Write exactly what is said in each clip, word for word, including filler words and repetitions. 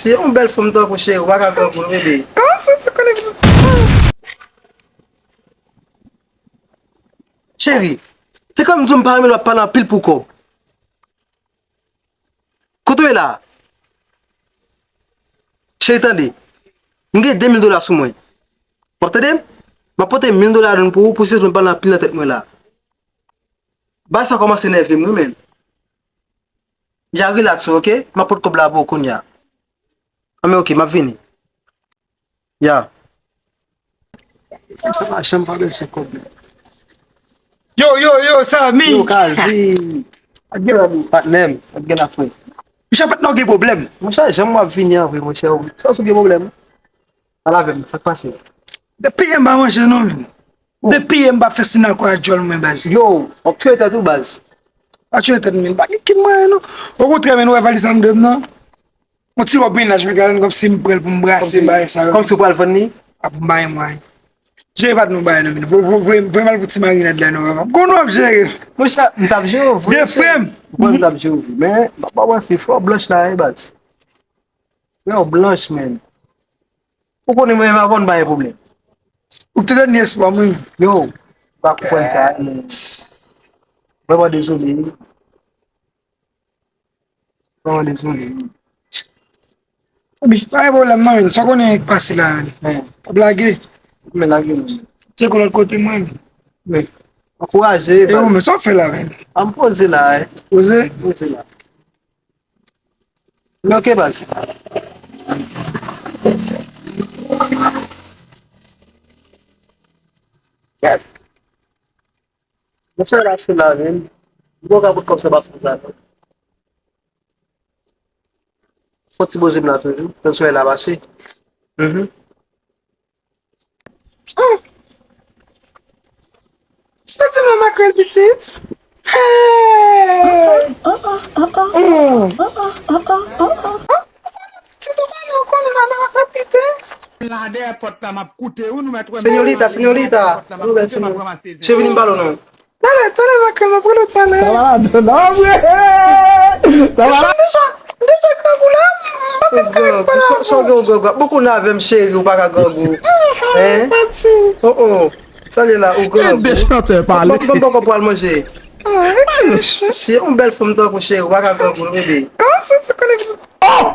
Se yon bèl fanm tankou cheri, ou pa ka grangou non, bebe. Kòman w soti konnen pitit? Cheri, te kòm di w m pa renmen lè w ap pale anpil pou kòb. Kote w ye la? Cheri, tande. M gen de mil dola sou mwen. W ap tande m? M ap pote mil dola ladan l pou ou, pou se mwen pale anpil nan tèt mwen la. Bagay sa kòmanse nève m, wi, menn. Ya, relax, wi, oke? M ap pot kòb la pou ou kounye a. Anben, oke, m ap vini. Ya. Sa pa janm pa bezwen kòb, menn. Yo, yo, yo, Samy! Yo, Kazi! Ak gen la, patnè m, ak gen la, frè. Monchè, patnè w gen pwoblèm. Monchè, janm w ap vini an vre, monchè. Sa sou gen pwoblèm? Pale avè m, sa k pase? Depi yè m pa manje non, menn. Depi yè m pa fè sinakò a djòl mwen, baz. Yo, w ap tchwe tèt ou, baz. Pa tchwe tèt, menn. Pa gen kin mwayen non. Okontrè, menn, ou wè valiz anndan m nan? Yon ti wòb mennaj, men gade kòmsi m pran l pou m brase bagay sa yo. Kòmsi w pral vann li? A pou m bay mwayen. Jere pa t nou bay non, menn. Voye, voye, voye m al pou ti marinad la non, papa. M konn w ap jere. Monchè, m t ap jere w vre. Gen frè m. M konn m t ap jere w vre. Men, m ap avanse fò blanch la, wi, baz. Frè w blanch, menn. Ou konnen mwen menm avè w n pa gen pwoblèm. Ou te dènye espwa mwen. Yo, m pa konprann sa, men. Vrèman dezole, wi. Vrèman dezole, wi. Epi, pa gen pwoblèm non, menn. Sa w konnen k pase la, menn. Ap lage. Men lage, menn. Tcheke w lòt kote, mwen. Men, ankouraje, baz. E ou menm, sa w fè la, menn? A m poze la, wi. Poze? Poze la. Men oke, baz. Yes. Monchè, la sou la, menn. M poko ka pot kòb sa pa fè sa, non. Fò ti poze m la toujou. Tann solèy la pase. Mhm. Sa di mwen makrèl pitit? Hey! Pitit ou pale ou konnen sa nan pite? La dèyè pòt la, m ap koute ou, nou mèt wè. Señorita, señorita. Nou mèt, señor. Cheve vini m pale w non. Talè, talè, makrèl, m ap rele w talè. Sa va ladan, non, vre? Sa va la- Deja, deja, deja grangou la, m pa menm ka pale avè w. Sa w gen ou grangou? Bon, konnen avè m, cheri, ou pa ka grangou. Hein? Pati. Oh, oh. Sa l ye la, ou grangou. Kite chantè pale. Bon, bon, bon, pral manje. Si yon bèl fanm tankou cheri, ou pa ka grangou, non, bebe. Kòman w soti konnen pitit? Oh!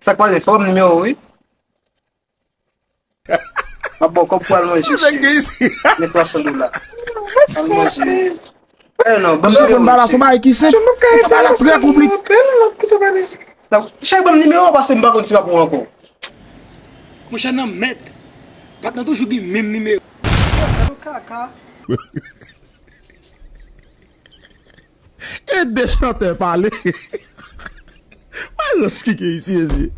Sa k pase? Fè m nimewo w, wi. M ap ba w kòb pou al manje, cheri. Men twa san dola. Al manje. Eh non, ban m nimewo w, cheri. Sa bagay ki senp. Sa bagay la trè konplike. Cheri, ban m nimewo w, paske m pa konn si m ap wè w ankò. Monchè, nan mèd. Patnè toujou gen menm nimewo. Gad yon kaka. Ede chantè pale. Mwen reskike isi, mesye.